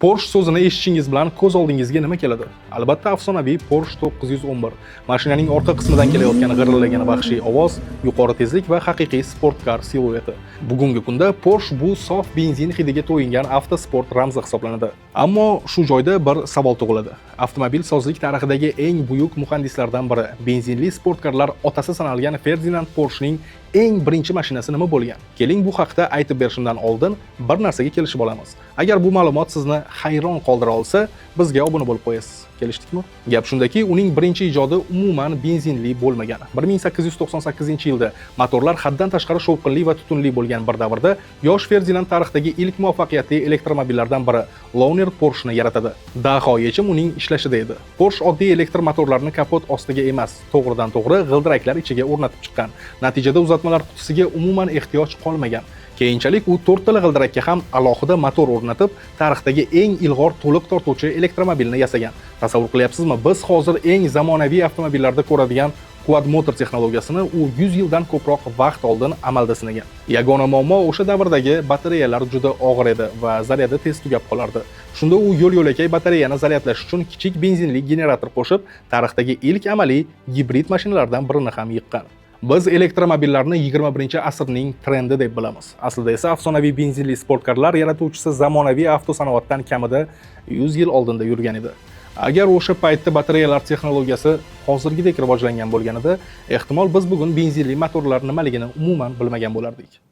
Porsche so'zini eshitishingiz bilan ko'z oldingizga nima keladi? Albatta, afsonaviy Porsche 911. Mashinaning orqa qismidan kelayotgan g'irillagan vahshiy ovoz, yuqori tezlik va haqiqiy sportkar silueti. Bugungi kunda Porsche bu sof benzin hidiga to'yingan avtosport ramzi hisoblanadi. Ammo shu joyda bir savol tug'iladi. Avtomobil sozlik tarixidagi eng buyuk muhandislardan biri, benzinli sportkarlar otasi sanalgan Ferdinand Porschening eng birinchi mashinasi nima bo'lgan? Keling, bu haqda aytib berishimdan oldin bir narsaga kelishib olamiz. Agar bu ma'lumot sizni hayron qoldira olsa, bizga obuna bo'lib qo'yasiz. Kelishdikmi? Gap shundaki, uning birinchi ijodi umuman benzinli bo'lmagan. 1898-yilda motorlar haddan tashqari shovqinli va tutunli bo'lgan bir davrda yosh Ferdinand tarixdagi ilk muvaffaqiyatli elektromobillardan biri Lohner Porsche'ni yaratadi. Daho yechim uning ishlashida edi. Porsche oddiy elektr motorlarni kapot ostiga emas, to'g'ridan-to'g'ri g'ildiraklar ichiga o'rnatib chiqqan. Natijada uzatmalar qutisiga umuman ehtiyoj qolmagan. Keyinchalik u to'rttala g'ildirakka ham alohida motor o'rnatib, tarixdagi eng ilg'or to'liq tortuvchi elektromobilni yasagan. Tasavvur qilyapsizmi? Biz hozir eng zamonaviy avtomobillarda ko'radigan quad motor texnologiyasini u 100 yildan ko'proq vaqt oldin amalda sinagan. Yagona muammo, o'sha davrdagi batareyalar juda og'ir edi va zaryadi tez tugab qolardi. Shunda u yo'l-yo'lakay batareyani zaryadlash uchun kichik benzinli generator qo'shib, tarixdagi ilk amaliy gibrid mashinalardan birini ham yiqqan. Biz elektromobillarni 21-asrning trendi deb bilamiz. Aslida esa afsonaviy benzinli sportkarlar yaratuvchisi zamonaviy avtosanoatdan kamida 100 yil oldinda yurgan edi. Agar o'sha paytda batareyalar texnologiyasi hozirgidek rivojlangan bo'lganida, ehtimol, biz bugun benzinli motorlar nimaligini umuman bilmagan bo'lardik.